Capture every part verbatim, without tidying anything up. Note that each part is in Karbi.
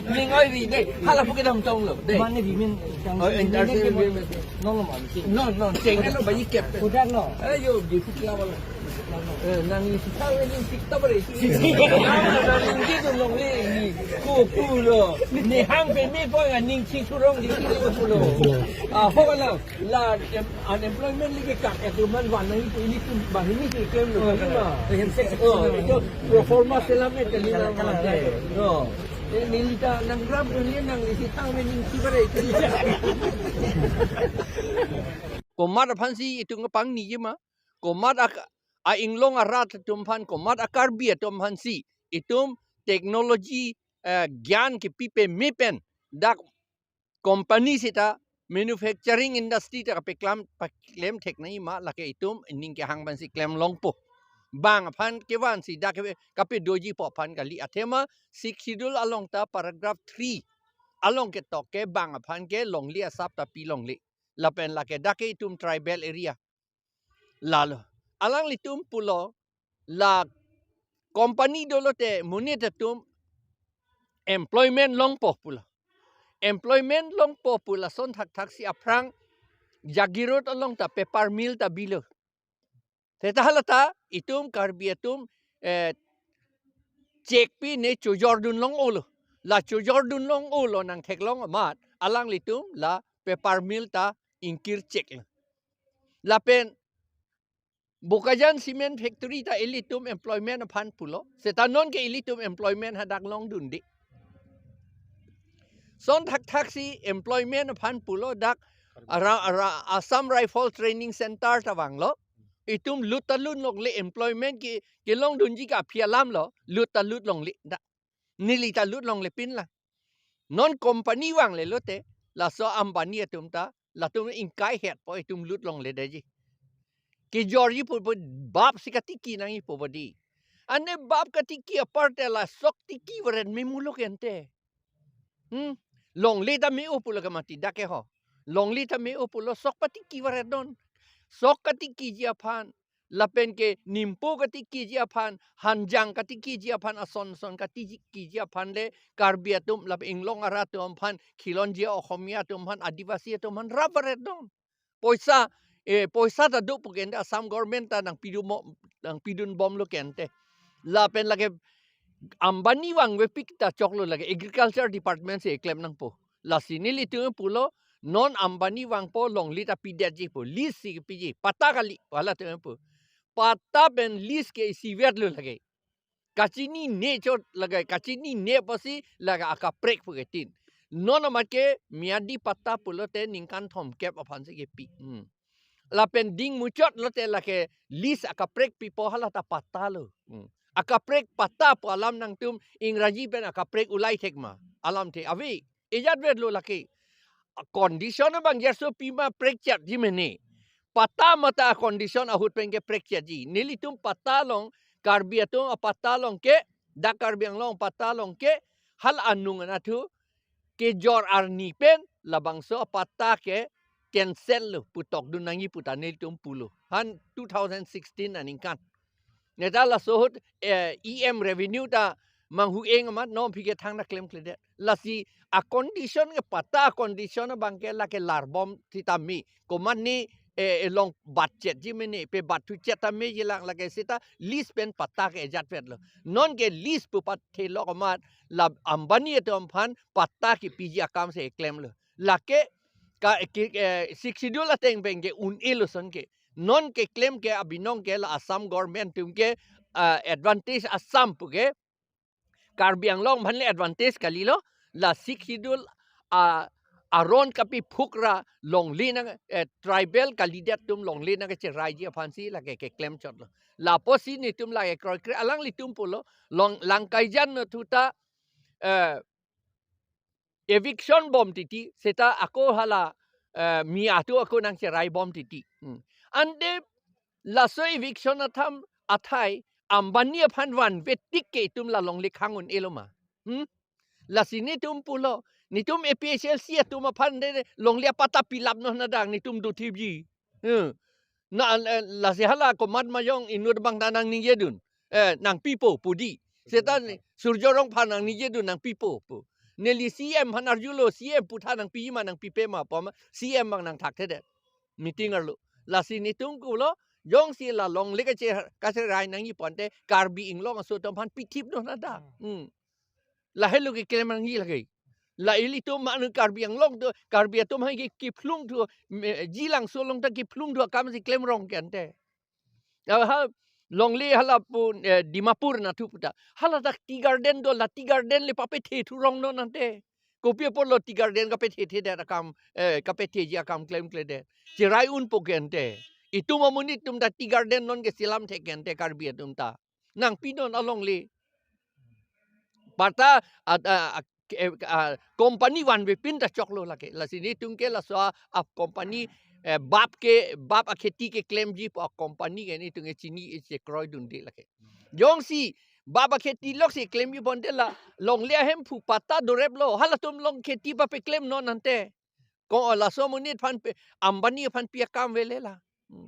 Ning oi ri dei. Hala pu kedam tong lo dei. Mane bimin. Oh, entertainment. No, no, man. No, no, cheng lo ba ikep. Kudak no. Ayo, di pu kya wala. Eh, nang ni sita we ni sita bare. Nang ni di dun long le ni. Ko pu lo. Ni hang pe me po ya ning chi surong di ko pu lo. Ah, ho la. La, em, unemployment lagi kak, eh, tu man wan nang itu, ini tu, bah, ini tu, itu yang lu, oh, ini mah. Yang seks, oh, itu pro forma selamat kali lah, kalah, kalah. No. Eh, neli ta nang gram tu, ni nang isi tang, ni ning si bare itu. Komat aphan si itum kepangni ji ma. Komat ak-, a-inglong arat atum aphan, komat a-Karbi atum aphan si itum technology, eh, gyan kepi peme pen dak company seta manufacturing industry ta kapeklam, paklem thek nangji ma, lake itum ning kehang aphan si klem longpo. Bang aphan kevan si dak kape, kapedoji po aphan kali, athema Sixth Schedule along ta paragraph three along ketok ke bang aphan ke longle asap ta pi longle. Lapen lake dak ke itum tribal area. Lalo. Alanglitum pulo la company dolo te monit atum employment longpo pulo. Employment longpo pu lason thakthak si aphrang Jagiroad along ta paper mill ta bilo. Seta hala ta itum Karbi atum, eh, chek pi ne chojor dun long-o lo. La chojor dun long-o lo nang theklong amat alanglitum la paper mill ta ingkir chek lo. Lapen Bokajan Cement Factory ta ilitum employment aphan pulo. Seta non ke ilitum employment hadak longdunde. Son thakthak si employment aphan pulo dak ara, ara Assam Rifle Training Center ta vanglo. Itum lut ta lut longle, employment ke, kelongdunji ke aphi alam lo. Lut ta lut longle. Dak neli ta lut longle pin la. Non company vangle lote, laso Ambani atum ta, latum ingkai hetpo itum lut longledetji. Kejorji pu, pu bap si katiki nangji pu bodi. Ane bap katiki apar te la sok tiki varet me mulo ke ante. Hmm? Longle ta me-o pulo ke mati dak ke ho. Longle ta me-o pulo sok patiki varet non. Sok katikiji aphan, lapen ke nimpo katikiji aphan, hanjang katikiji aphan, ason son katikiji aphan le Karbi atum, lapen inglong arat atum aphan, khilonjia Oxomiya atum aphan, Adivasi atum aphan rap varet non. Poisa, eh, poisa ta do pu ke ante Assam government ta nangpidun mo, nangpidun bomlo ke ante. Lapen lake Ambani vangvepik ta choklo, lake agriculture department si eklem nangpo. Lasi nelitum pulo non Ambani vangpo longle ta pidetji pu. Lease si piji. Patta kali. Hala tum pu. Patta pen lease ke isivet lo lake. Kachinine chot lake. Kachinine apotsi lake akaprek pu ke tin. Non amat ke miyadi patta pulote ningkan thomkep aphan si kepi. Hmm. Lapen ding muchot lote lake lease akaprek pipo hala ta patta lo. Hmm. Akaprek patta pu alam nangtum Ingraji pen akaprek ulai thek ma. Alamthe ave. Ejat vet lo lake. Condition abang jerso pima prekchetji mene. Patta mate condition ahut pen ke prekchetji. Nelitum patta along, Karbi atum apatta along ke, dak Karbi Anglong patta along ke, hal anung anatthu, kejor arni pen labangso apatta ke cancel lo pu tokdun nangji pu ta nelitum pulo. Han two thousand sixteen aningkan. Neta laso ahut, eh, E M revenue ta manghu-eng amat non aphi ke thangta klemkledet. Lasi acondition ke patta acondition abang ke lake larbom sitame. Komat ne, eh, elong batchetji mene, pe batthuchet tame jilang lake seta lease pen patta ke ejat vet lo. Non ke lease pu patthe lok amat la Ambani atum aphan patta kepiji akam si eklem lo. Lake ka, ke, eh, Sixth Schedule ateng pen ke un-e lo ason ke. Non keklem ke abinong ke la Assam government atum ke, ah, advantage asam pu ke Karbi Anglong aphan le advantage kalilo, la Sixth Schedule, ah, aron kapephuk ra longle nang, eh, tribal kalidet atum longle nangkacheraiji aphan si lake keklem chotlo. Lapusi netum lake kroikre alanglitum pulo, long Langkaijan anatthu ta, eh, eviction bom titi, seta ako hala, eh, mi atu ako nangcherai bom titi. Hmm. Ante laso eviction atham athai Ambani aphan vanve tik ke itum la longle khang un-e lo ma. Hmm? Lasi netum pulo, netum A P H L C atum aphan de longle apatta pilap non hadak netum dothipji. Hmm. Na, eh, lasi hala komat majong inut abang ta nangningjedun. Eh, nangpipo pu di. Seta ni Surjya Rongphar nangningjedun nangpipo pu. Neli C M aphan arjulo, C M aphuthak nangpiji ma nangpipe ma pu ma C M abang nangthakthedet. Meeting arlo. Lasi netum kulo, jongsi la longle kache, kacherai nangji ponte, Karbi Anglong aso atum aphan pithip do nada. Hmm. Hmm. Lahelo keklem nangji lake. La ilitum manu Karbi Anglong do, Karbi atum hai ke kiphlung do, me, Jilangso along ta kiphlung do akam si klemrong ke ante. Ya, ha, longle hala pu, eh, Dimapur nathu puta. Hala dak tea garden do, la tea garden le papethe thurong non ante. Kopi apotlo tea garden kapethe thedet akam, eh, kapetheji akam klemkledet. Cherai unpo ke ante. Itum amonit atum ta tea garden non ke selam thek ke ante Karbi atum ta. Nangpi non alongle. Patta, a, a, a, eh, a, company vanvepin ta choklo lake. Lasi netum ke laso a, a company, eh, bap ke, bap akheti keklemji pu a company ke netum ke chini, eh, chekroidunde lake. Jongsi bap akheti lok si klemji ponte la longle ahemphu patta doreplo. Halatum along kheti papeklem non ante. Ko laso amonit aphan pe, Ambani aphan pi akam avelo la. Hmm.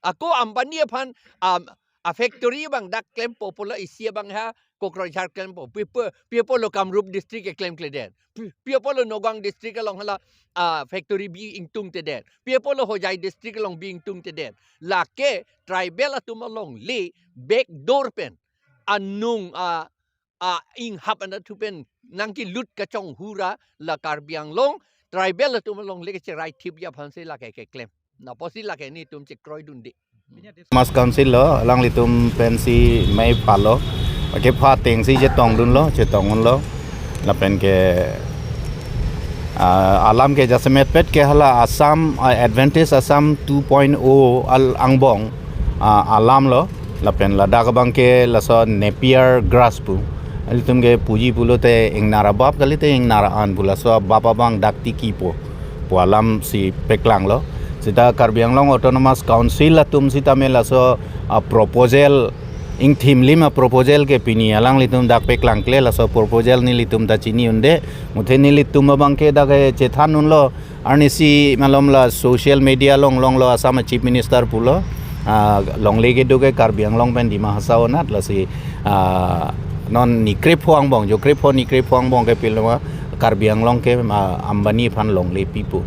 Ako Ambani aphan, um, a factory abang dak klempo pu la isi abang ha Kokrajhar klempo. Pi apo, pi apotlo Kamrup district ke klemkledet. Pi, pi apotlo Nagaon district along hala, ah, factory bi ingtungtedet. Pi apotlo Hojai district along bi ingtungtedet. Lake tribal atum alongle back door pen anung, ah, a inghap anatthu pen nangkelut kachonghu ra la Karbi Anglong tribal atum alongle kacherai thipji aphan si lake keklem. Na apotsi lake netum chekroidunde. Autonomous Council lo, alanglitum pensi mei phalo. Kepha atengsi chetongdunlo, chetongdunlo. Lapen ke, ah, alam ke jasemet pet ke hala Assam, ah, Advantage Assam two point oh al angbong, ah, alam lo. Lapen ladak abang ke laso Napier grass pu. Ilitum ke puji pulote ingnar abap kalite ingnar an pu laso abap abang dak tikipo pu alam si peklanglo. Seta Karbi Anglong Autonomous Council atum sitame laso a proposal, ingthim lim a proposal ke pini alanglitum dak peklangkle, laso proposal nelitum ta chini unde. Muthe nelitum abang ke dak, eh, chethan unlo. Arnisi malom la social media along longlo Assam Chief Minister pulo, ah, longle kedo ke Karbi Anglong pen Dima Hasao anat lasi, ah, non ni krepho angbong, jo krepho ni krepho angbong ke pilo ma Karbi Anglong ke, ah, Ambani aphan longle pipo.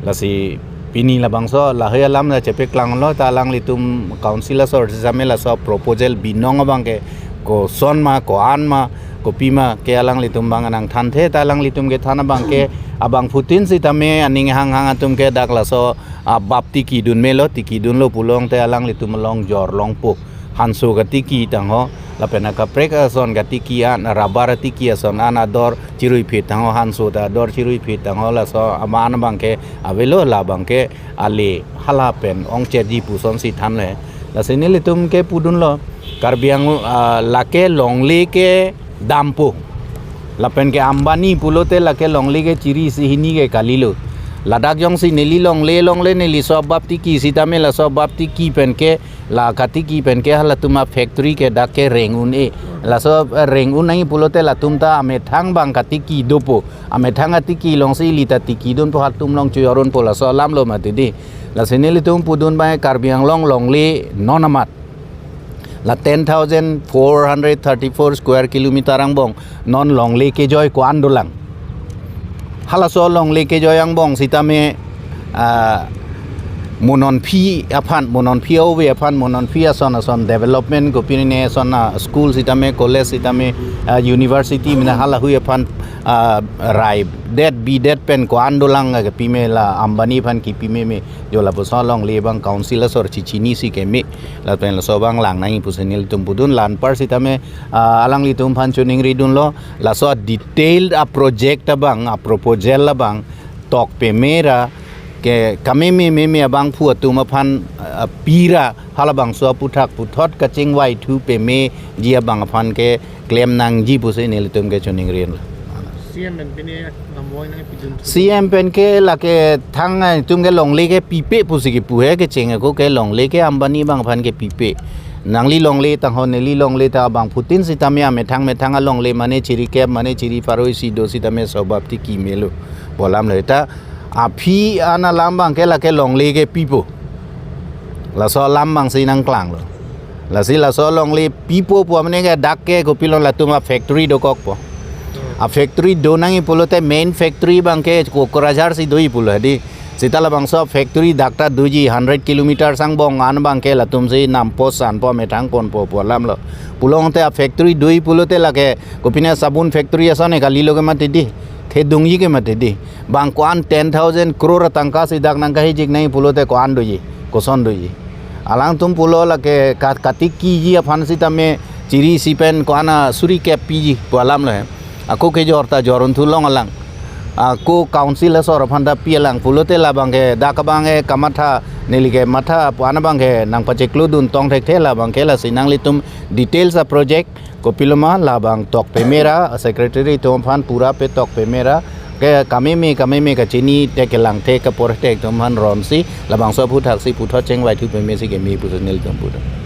Lasi pini labangso lahai alam la chepeklanglo ta alanglitum council asor sitame laso proposal binong abang ke koson ma, ko-an ma, kopi ma ke alanglitum abang nangthanthe ta alanglitum kethan abang ke abangphutin sitame aning hanghang atum ke dak laso abap tikidun melo, tikidunlo pulote alanglitum along jor longpo. Hanso katiki tangho, lapen akaprek ason katiki an, rubber tiki ason an ador chiruiphit tangho, hanso ta ador chiruiphit tangho, laso aman abang ke avelo, labang ke ale hala pen ongchetji puson si thanle. Lasi nelitum ke pudunlo, Karbi Ang-, ah, lake longle ke dampo. Lapen ke Ambani pulote lake longle ke chiri isi hini ke kalilo. Ladak jongsi neli longle longle neli so abap tiki sitame laso abap tiki pen ke la katiki pen ke halatum a factory ke dak ke reng un-e. Laso, eh, reng un nangji pulote latum ta amethang abang katiki dopo. Amethang atiki alongsi ili ta tikidunpo, halatum along chojordunpo, laso alam lo mati di. Lasi nelitum pudun abang Karbi Anglong longle non amat. La ten thousand four hundred thirty-four square kilometer angbong non longle kejoi ko-an dolang. Halaso longle kejoi angbong sitame, ah, mo non aphi aphan, mo non aphi ove aphan, mo non aphi ason ason development kopine ason a school sitame, college sitame, ah, university mena halahui aphan, ah, raidet bidet pen ko-an dolang kepime la Ambani aphan kepimeme. Jo lapuson longle abang council asor chichinisi keme. Lapen laso abang lang nangji pusi nelitum pudun, la anpar sitame, ah, alanglitum aphan choningridunlo, laso detailed a project abang, a proposal abang tok peme ra ke kameme meme abangphu atum aphan, ah, pi ra halabangso aphuthak puthot kachingvai thu pemeji abang aphan ke klem nangji pusi nelitum ke choningri. C M pen pine damvoi nangpidun thu. C M pen ke lake thang, eh, itum ke longle ke pipe pusi kipu he, kecheng ako ke longle ke Ambani abang aphan ke pipe. Nangli longle tangho, neli longle ta abangphutin sitame amethang methang alongle mane chiri kep mane chiri pharo isi do sitame so abap tiki melo pu alam lo. Ta aphi an alam abang ke lake longle ke pipo. Laso alam abang si nangklanglo. Lasi laso alongle pipo pu amene ke dak ke kopilo latum a factory dokokpo. A factory do nangji pulote main factory abang ke Kokrajhar si doji pulo di. Seta labangso factory dak ta doji hundred kilometer angbong an abang ke latum si nampos anpo methang ponpo pu alam lo. Pulote a factory doji pulote lake kopine sabun factory ason e kalilo ke mati di. Thedungji ke mati di. Bang ko-an ten thousand crore atangka si dak nangkahijik nangji pulote ko-an doji. Koson doji. Alangtum pulo lake ka-, katikiji aphan sitame chiri isi pen ko-an a suri kep piji pu alam lo he. Ako kejor ta jor un thu long alang. Ako council asor aphan ta pi alang pulote labang ke dak abang ke kamatha neli ke matha pu an abang ke nangpacheklo dun tong thekthe labang ke lasi nanglitum details a project kopiloma labang tok pemera secretary atum aphan pura pe tok pemera ke kameme kameme kachini te kelangthe kapor te atum aphan ronsi labangso aphuthak si puthot chengvai thu peme si keme pusi nelitum puthot.